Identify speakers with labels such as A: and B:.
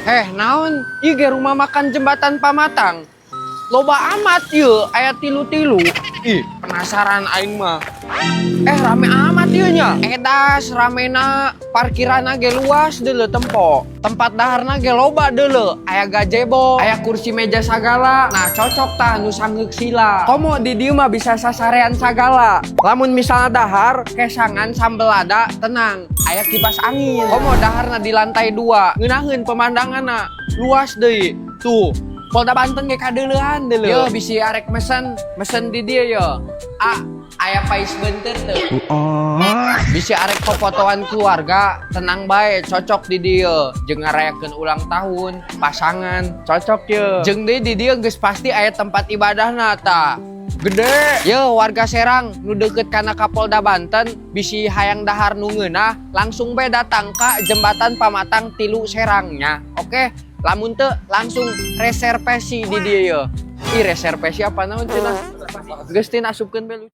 A: Heh, naon? Ieu ge rumah makan Jembatan Pamatang. Loba amat ieu, aya tilu-tilu. Ih, penasaran aing mah. Eh, rame amat ieu nya. Edas ramena, parkiranna ge luas deuleu tempo. Tempat daharna ge loba deuleu. Aya gazebo, aya kursi meja sagala. Nah, cocok tah nu sanggeuk sila. Komo di dieu mah bisa sasarean sagala. Lamun misalnya dahar, kesangan sambel lada, tenang, aya kipas angin. Komo daharna di lantai 2, ngeunaheun pemandanganna. Luas deui. Tuh, Polda Banten ge kadeuleuan deuleu. Yo bisi arek mesen, mesen di dieu yo. A, aya pais beunteur teu? Bisi arek popotoan keluarga, tenang bae, cocok di dieu. Jeung ngarayakeun ulang tahun, pasangan, cocok ye. Jeung deui di dieu geus pasti aya tempat ibadahna ta. Gede. Yo warga Serang nu deket kana Kapolda Banten bisi hayang dahar nu ngeunah, langsung bae datang ka Jembatan Pamatang 3 Serangnya. Oke, lamun teu langsung reservasi di dieu ye. Ih, reservasi apa naon cenah? Geus tin asupkeun bae lu.